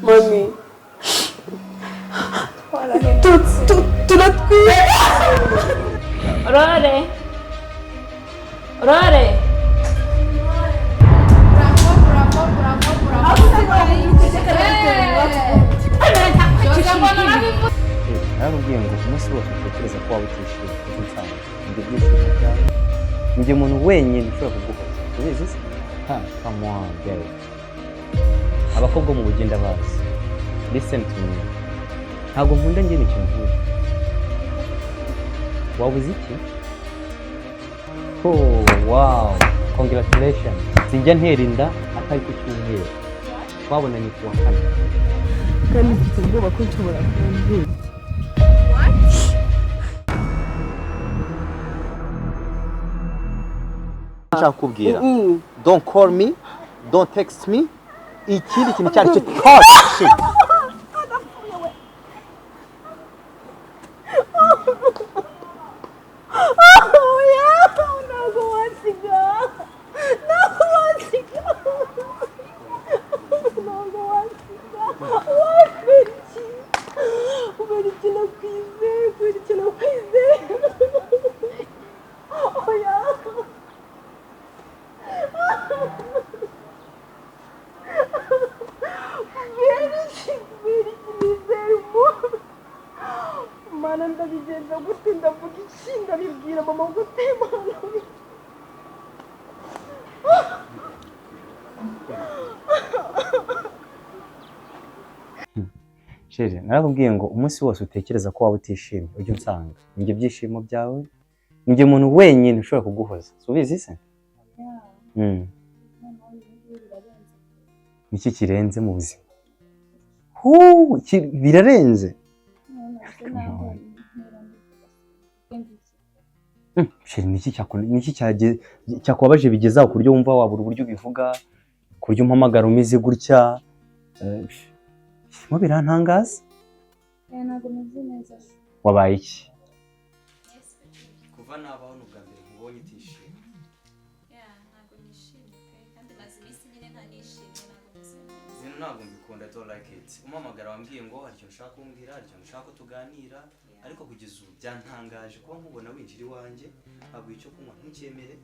Mami, turatwiye. Rore, Rore. Narakubwiye ngo umunsi wose utekereza ko waba utishimye, ujye unsanga. Njye ibyishimo byawe, njye umuntu wenyine ushobora kuguhoza, ubizi se? Ha, come on babe. Abakobwa mu bugenda bazi. Listen to me, ntabwo nkunda njye imikino nk'iyi. Wabuze iki? Oh wow, congratulations. Sinjya ntera inda atari ku cyumweru. Twabonanye ku wa kane. Kandi mfite ubwoba ko nshobora kuba ntwite. Nshaka kukubwira, don't call me, don't text me, ikindi kintu icyo ari cyo cyose. Ntabwo wansiga, ntabwo wansiga, ntabwo wansiga. Kubera iki? Kubera iki nakwizeye? Kubera iki nakwizeye? Oya. Kubera iki? Kubera iki nizeye umuntu? Mana, ndabigenza gute? Ndavuga iki? Ndabibwira mama gute? Mana? Chérie, narakubwiye ngo umunsi wose utekereza ko waba utishimye, ujye unsanga. Njye ibyishimo byawe, njye umuntu wenyine ushobora kuguhoza, si ubizi se? Niki kirenze mu buzima? Huu, birarenze. Chérie, niki cyakubabaje bigeze aho ku buryo wumva wabura uburyo ubivuga, ku buryo umpamagara umeze gutya? Birimo birantangaza. Ntabwo meze neza. Wabaye iki? Kuva nabaho ni ubwa mbere nkubonye utishimye. Ntabwo nishimye pe, kandi maze iminsi nyine ntanishimye, ntabwo meze neza. Ibintu ntabwo mbikunda, I don't like it. Umpamagara wambwiye ngo hari ikintu ushaka kumbwira, hari ikintu ushaka ko tuganira, ariko kugeza ubu byantangaje kuba nkubona winjira iwanjye, nkaguha icyo kunywa ntucyemere,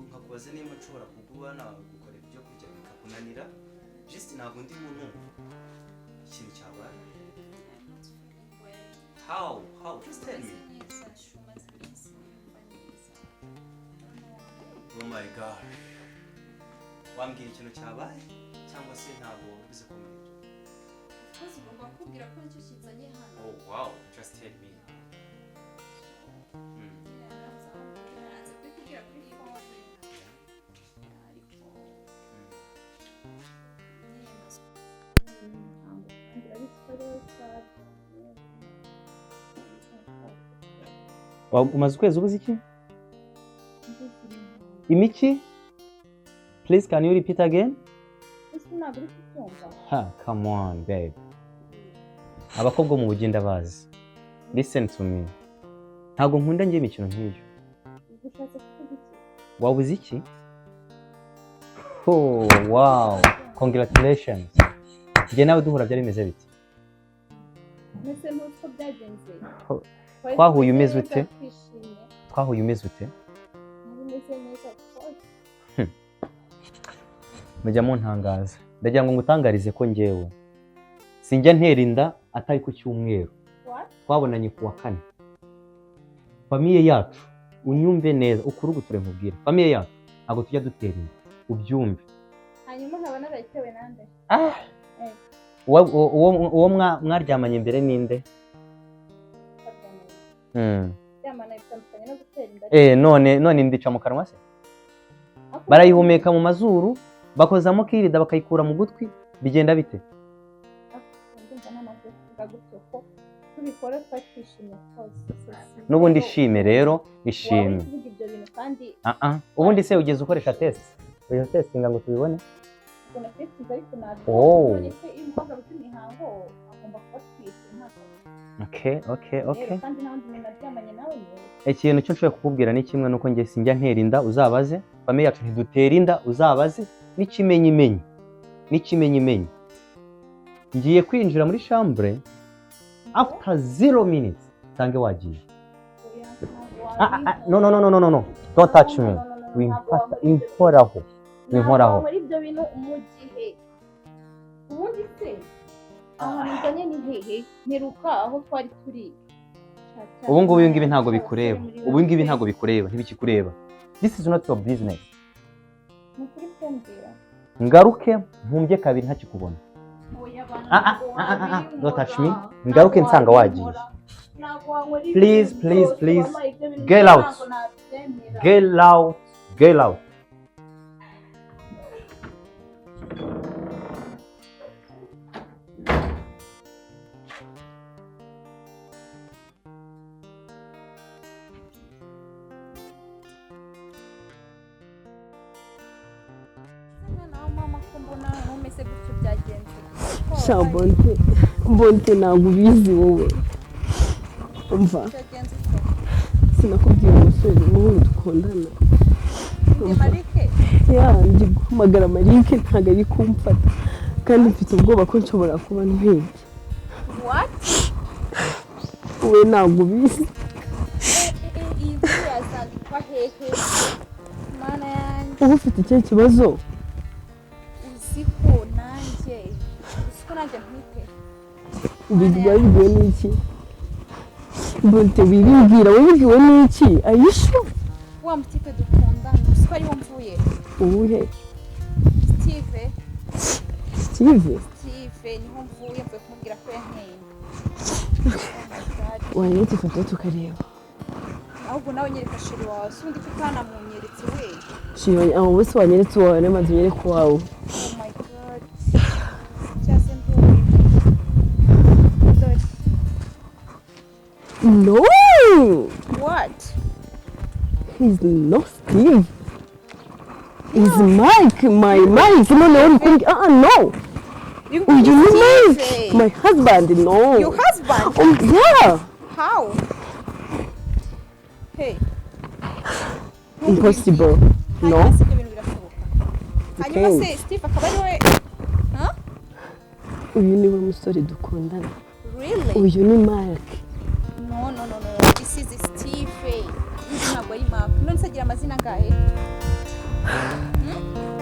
nkakubaza niba nshobora kuguha nagukorera ibyo kurya bikakunanira. Just ntabwo ndi muntu ikintu cyabaye. I'm not feeling well. How? Just tell me. Meze neza shu, maze iminsi niyumva neza. Oh my God, wambwira ikintu cyabaye cyangwa se ntabwo uzi kumbwira? Of course ugomba kukubwira ko nicyo kinzanye hano. Oh wow, just tell me. Nanze kubikubwira kuri phone, ariko nyine maze imihango kandi urabizi ko ariwe twabyaranye. Umaze ukwezi ubuze iki? Imiki? Please, can you repeat again? Ese ntabwo uri kubyumva? Ha, come on babe. Abakobwa mu bugenda bazi. Listen to me. Ntabwo nkunda njye imikino nk'iyo. Ubwo ushatse kuvuga iki? Wabuze iki? Oh wow, congratulations. Njye nawe duhura byari bimeze bite? Mbese ntuzi ko byagenze? Ho, Twari twahuye tumeze umeze neza, ute? twishimye. Twahuye umeze ute? Nari meze neza, of course. Mujya muntangaza. Ndagira ngo ngutangarize ko njyewe sinjya ntera inda atari ku cyumweru. What? Twabonanye ku wa kane. Famille yacu, unyumve neza, ukuruguture nkubwire. Famille yacu ntabwo tujya dutera inda, ubyumve. Hanyuma nkaba narayitewe nande? Ah! Eh. Uwo mwaryamanye mbere ninde? Twaryamanye. Kuryamana bitandukanye no gutera inda. Eh, none inda ica mu kanwa se? Ariko Barayihumeka mu mazuru, bakozamo kirida bakayikura mu gutwi, bigenda bite? Ndumva namaze kuvuga gutyo ko tubikora twari twishimye rwose. N'ubundi ishime rero, Waba ishime. uri kuvuga ibyo bintu kandi Ah ah. Ubundi se ugeze ukoresha test? Ugeze testinga ngo tubibone? Ubwo natestinze ariko ntabwo. Oh. None se iyo umukobwa afite imihango agomba kuba atwite? Ntabwo. Okay. Rero kandi nta wundi muntu aryamanye nawe ni wowe. Ikintu cyo nshobora kukubwira ni kimwe, nuko njye sinjya ntera inda, uzabaze. Famille yacu ntidutera inda, uzabaze. N'ikimenyimenyi. N'ikimenyimenyi. Ngiye kwinjira muri chambre after 0 minutes nsange wagiye. Oya, ntabwo Ah, ah, ah, no, no, no, no, no, no, no, don't touch me. Wimfata, winkoraho, winkoraho. Muri ibyo bintu mu gihe ubundi se ahantu nzanye ni hehe? Mperuka aho twari turi. Ubu ngubu ibi ngibi ntabwo bikureba, ubu ngibi ntabwo bikureba, ntibikikureba. This is not your business. Ni ukuri kumbwira. Ngaruke mpumbye kabiri ntakikubona. Oya, bana, Ah, ah, ntabwo ah, ah, ah, don't touch me. wabinkora. Ngaruke Ntabwo nsanga wagiye. wabinkora. Ntabwo wankora ibintu Please, please, byose, please. wallahi, ibyo bintu Get out. ntabwo nabyemera. Get out, get out. Mwana wa mama, ko mbona ntumeze gutyo, byagenze? Sha Bonte, Bonte, ntabwo ubizi wowe. Umva. Byagenze uko? Sinakubwiye umusore, umuhungu dukundana? Ndi Marike. Ya, ndi guhamagara Marike ntabwo ari kumfata, kandi mfite ubwoba ko nshobora kuba ntwite. What? We, ntabwo ubizi. Iyi nkuru yazandikwa hehe, Mana yanjye? Uba ufite ikihe kibazo? Uzi ko nanjye ntwite. Wabibwiwe n'iki, Bonte? Wibibwira, wabibwiwe n'iki? Ayishu. Wa mutipe dukundana, uzi ko ariwo mvuye? Uwuhe? Steve. Steve? Steve niho mvuye kumubwira ko yanteye inda. Oh my God. Wanyeretse ifoto tukareba? Ahubwo nawe nyereka chéri wawe, si undi ko utanamunyeretse we. Chéri, aho bose wanyeretse uwawe, namaze unyereke uwawe. Oh my God, cyase ndumiwe, dore. No. What? He's not Steve. He's Mike, my Mike. Noneho uri kumbwira, ah, no. Uyu ni Mike, my husband. No. Your husband? Oh, yeah. How? Hey. Impossible. No. Hanyuma se ibyo bintu birashoboka? Hanyuma can't. se Steve akaba ari we? Huh? Uyu niwe musore dukundana. Really? Uyu ni Mike. No, no, no, no, this is Steve. Uyu ntabwo ari Mark. None se agira amazina angahe?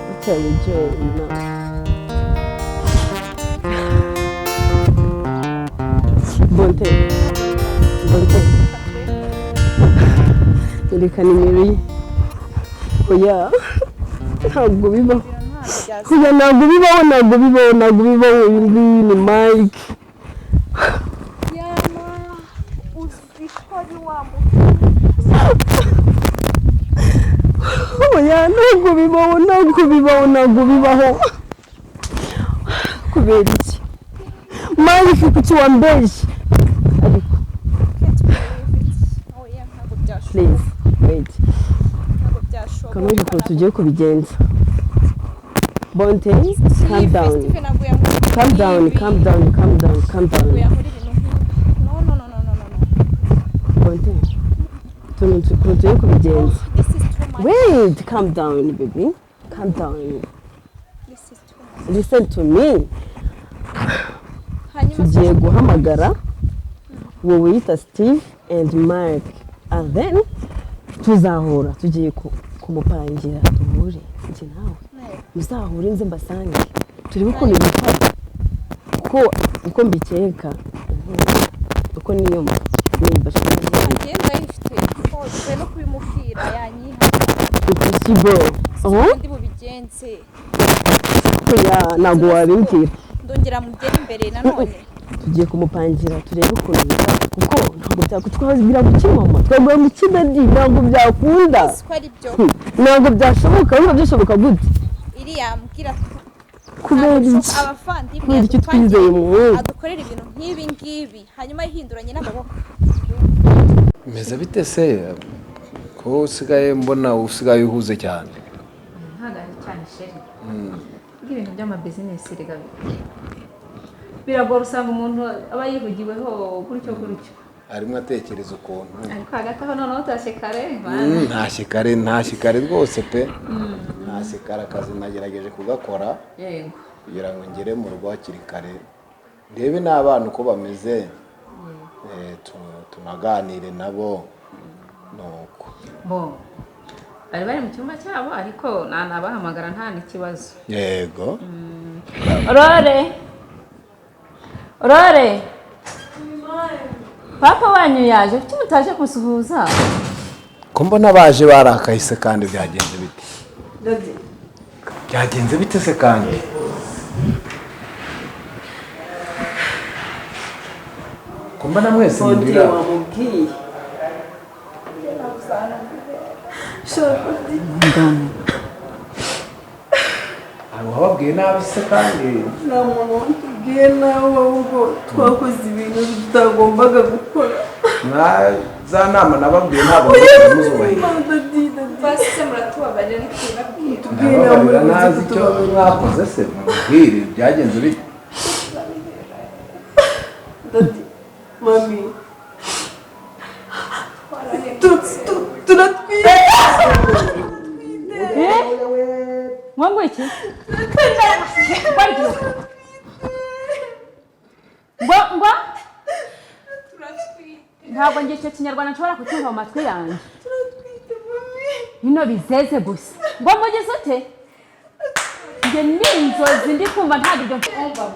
What are you doing now? Bonte. Bonte. Nyereka nimero ye. Oya. Ntabwo bibaho. Ibintu ntabwo byaza. Oya, ntabwo bibaho, ntabwo bibaho, ntabwo bibaho. Uyu nguyu ni Mike. Yana, uzi ko ari wa muntu? Oya, ntabwo bibaho, ntabwo bibaho, ntabwo bibaho. Kubera iki? Mike, kuki wambeshye? Ariko Can't believe it. Oya, ntabwo byashoboka. Please, wait. Ntabwo byashoboka. Kamwe ukuntu tugiye kubigenza. Bonte, calm down. Steve ntabwo yankora Calm down, ibi. calm down, calm down, calm Ntabwo down. yankora ibintu nk'ibi. No, no, no, no, no, no, no. Bonte, ukuntu tugiye kubigenza. This is too much. Wait, calm down, baby. Calm down. This is too much. Listen to me. Hanyuma Tugiye guhamagara wowe yita Steve and Mark, and then tuzahura. Tugiye kumupangira duhure njye nawe. Muzahure, nze mbasange, turebe ukuntu bifata, kuko uko mbikeka, uko niyumva, nimba Agenda yifite kose no kubimubwira yanyiha. Impossible. Oh. Ndi bubigenze. Oya, ntabwo wabimbwira. Ndongera mugere imbere nanone. Tugiye kumupangira turebe ukuntu bifata, kuko ntabwo byakutwabwira mu mama, twabwira mu kidadi, ntabwo byakunda. Ko ari byo. Ntabwo byashoboka. Biba byashoboka gute? Iriya mbwira. Kubera iki? Abavandimwe Kubera iki twizeye umuhungu? Adukorera ibintu nk'ibi ngibi, hanyuma yihinduranye n'amaboko. Meze bite se, ko usigaye mbona usigaye uhuze cyane? Ntabwo cyane, chéri. Ibintu by'amabusiness rega biragora, usanga umuntu aba yihugiweho gutyo gutyo. Arimo atekereza ukuntu. Ariko hagati aho noneho utashye kare. Ntashye kare, ntashye kare rwose pe, ntashye kare. Akazi nagerageje kugakora kugira ngo ngere mu rugo hakiri kare. Ndebe n'abana uko bameze, tunaganire nabo nuko. Bo bari bari mu cyumba cyabo, ariko nanabahamagara nta n'ikibazo. Yego. Rore, Rore, papa wanyu yaje, kuki mutaje kusuhuza? Ko mbona baje barakahise kandi byagenze bite? Byagenze bite se kandi? Ko mbona mwese murira? Wamubwiye. Wababwiye nabi se kandi? Nta muntu watubwiye nawe, ahubwo twakoze ibintu tutagombaga gukora. Za nama nababwiye ntabwo muzubahiriza. Basi muratubabarira ntitubabwira. Ndababarira ntazi icyo mwakoze se, mubwire byagenze bite? Daddy, mami, turatwite. Ngo iki? Ngo ntabwo njye icyo kinyarwanda nshobora kucyumva mu matwi yanjye. Bino bizeze gusa. Ngo mugize ute? Njye ni inzozi ndi kumva ntabwo ibyo.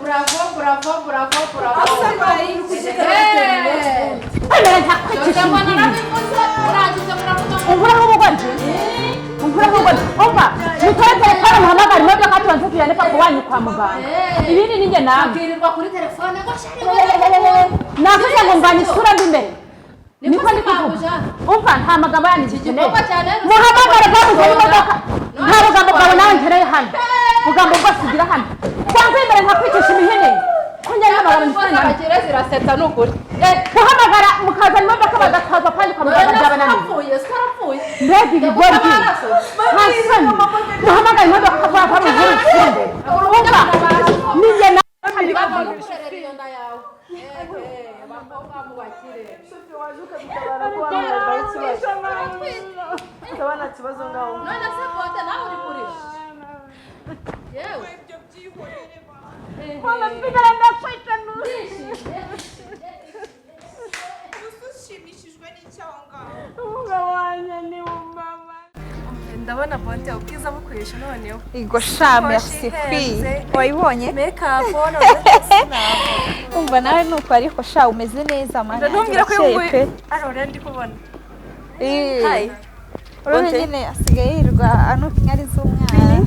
Bravo, bravo, bravo, bravo. Unkuraho ubugoryi, unkuraho ubugoryi. Umva, mutore telefone muhamagare imodoka tubanze tujyane papa wanyu kwa muganga. Ibindi ni njye nawe. Akirirwa kuri telefone ngo shari. Navuze ngo mvanye isura mbi imbere. Niko ndi kuvuga. Umva, nta magambo yanyu ngikeneye. Muhamagare bamuzane imodoka. Nta bugambo bwawe nawe nkeneye hano. Bugambo bwose ugira hano. Kwanza imbere nkakwicisha imihini. Ko njye nta magambo nkeneye. Abakire zirasetsa ni ukuri. Guhamagara mukazana imodoka bagatwaza kandi kwa muganga byabananiye. Mbega ibigoryi. Nta soni. Muhamagare imodoka vuba vuba muhurire. Umva, ni njye nawe. None se bote nawe uri kurira. Yewe. Mama, mpigana ndakwita Ushimishijwe n'icyaho ngaho. Umugabo wanjye ni umama. Ndabona bote ubwiza bukoresha noneho. Igo sha, merci kwi. Wayibonye? Make up none. Umva nawe nuko ariko sha umeze neza mana. Ntumbwira ko uyu arore ndi kubona. Hi. Urabona nyine asigaye yirirwa anuka inkari z'umwana.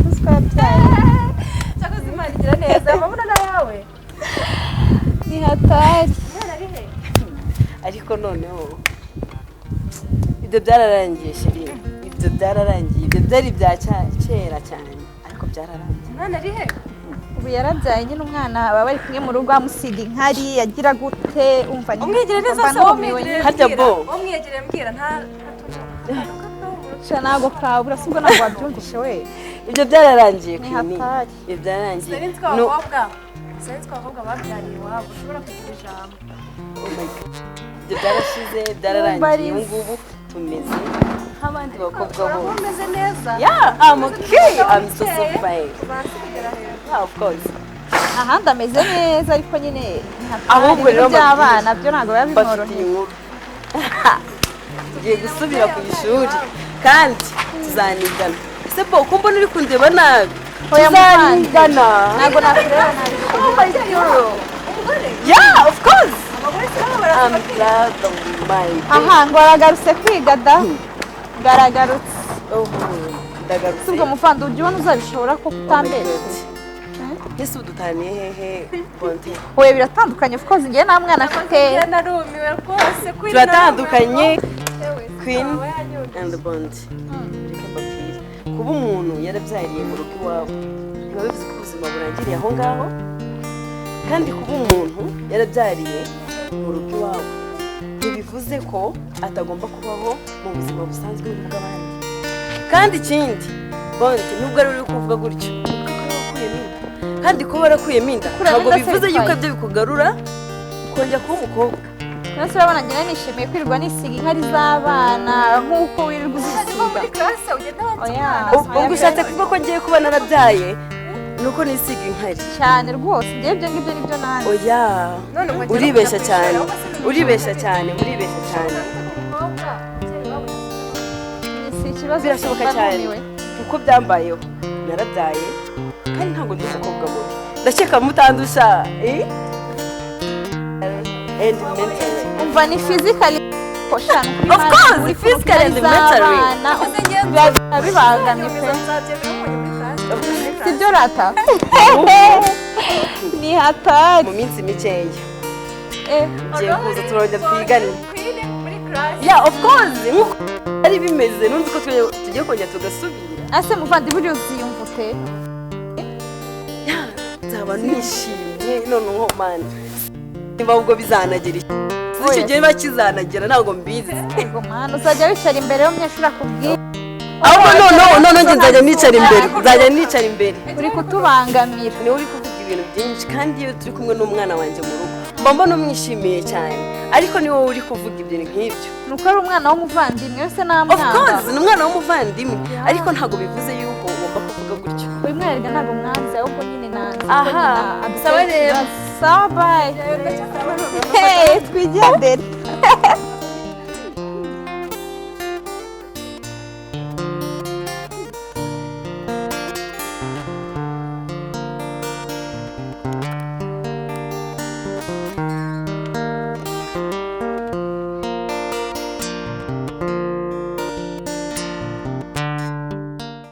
Uzi ko yabyaye. Cyakoze Imana igira neza. Mabona na yawe. Ni hatari. Ariko noneho ibyo byararangiye sheri, ibyo byararangiye, ibyo byari bya kera cyane, ariko byararangiye. Mwana ari he? Ubu yarabyaye nyine umwana baba bari kumwe mu rugo amusiga inkari yagira gute, umva ni umwigire neza se umwigire. Harya bo umwigire mbwira nta sha ntago kabura, sibwo ntabwo wabyumvishe we. Ibyo byararangiye Ni hatari. Ibyo byararangiye. Sinzi ko abakobwa, sinzi ko abakobwa babyariye iwabo ushobora kugira ijambo. Oh my God. Ibyo byarashize, byararangiye, ubu ngubu tumeze nk'abandi bakobwa bose. Umeze neza. Yeah, I'm okay. I'm so so fine. Yeah, of course. Ahandi ameze neza ariko nyine ni hatari. Ahubwo rero by'abana byo ntabwo biba bimworoheye. Tugiye gusubira ku ishuri kandi tuzanigana. Ese bo ko mbona uri kundeba nabi? Tuzanigana. Ntabwo nakureba nabi. Oh my God. Yeah, of course. I'm glad of my baby. Aha, ngo aragarutse kwiga da. Ngaragarutse. Oh, ndagarutse. Ubwo muvandi ujya ubona uzabishobora ko kutambeshya. Ese udutaniye hehe Bonte? Oya biratandukanye, of course njye nta mwana afite. Narumiwe rwose. Turatandukanye. Queen and Bonte. Reka mbabwire. Kuba umuntu yarabyariye mu rugo iwabo biba bivuze ko ubuzima burangiriye aho ngaho, kandi kuba umuntu yarabyariye mu rugo iwabo ntibivuze ko atagomba kubaho mu buzima busanzwe bw'abandi. Kandi ikindi Bonte, nubwo ari uri kuvuga gutyo, kandi kuba warakuyemo inda ntabwo bivuze yuko ibyo bikugarura kongera kuba umukobwa. Nase urabona njye nishimiye kwirirwa nisiga inkari z'abana nk'uko wirirwa uzisiga. Muri classe ugenda wanze umwana. Ubwo ushatse kuvuga ko ngiye kuba narabyaye Nuko nisiga inkari cyane rwose, ngewe ibyo ngibyo nibyo nanjye. Oya, uribeshya cyane, uribeshya cyane, uribeshya cyane. Si ikibazo, Birashoboka mba cyane numiwe. Kuko byambayeho, narabyaye kandi ntabwo ndi umukobwa mubi, ndakeka mutandusha, eh? And mentally. Umva, ni physically shana. Of course, physically and mentally. Biba bibangamye pe, sibyo rata? Ni hatari. Mu minsi mikeya Eh, ngiye kuza, turongera twigane. Yeah, of course, nkuko ari bimeze n'undi ko tugiye kongera tugasubira. Ase muvandi, buriya uziyumva ute? Yeah, nzaba nishimye noneho man, niba ubwo bizanagera icyo gihe, niba kizanagera ntabwo mbizi. Yego mwana, uzajya wicara imbere y'umunyeshuri akubwira. Ahubwo noneho njye nzajya nicara imbere, nzajya nicara imbere. Uri kutubangamira. Niwe uri kuvuga ibintu byinshi, kandi iyo turi kumwe n'umwana wanjye mu rugo mba mbona umwishimiye cyane, ariko ni wowe uri kuvuga ibintu nk'ibyo. Ni uko ari umwana w'umuvandimwe wese. Of Namwanga. course, ni umwana w'umuvandimwe, ariko ntabwo bivuze yuko ugomba kuvuga gutyo. Uyu mwana erega ntabwo mwanze, ahubwo nyine nanze ko Aha, nyina aduteye sawa rero. ikibazo. Sawa, bye. Hey, twigendere.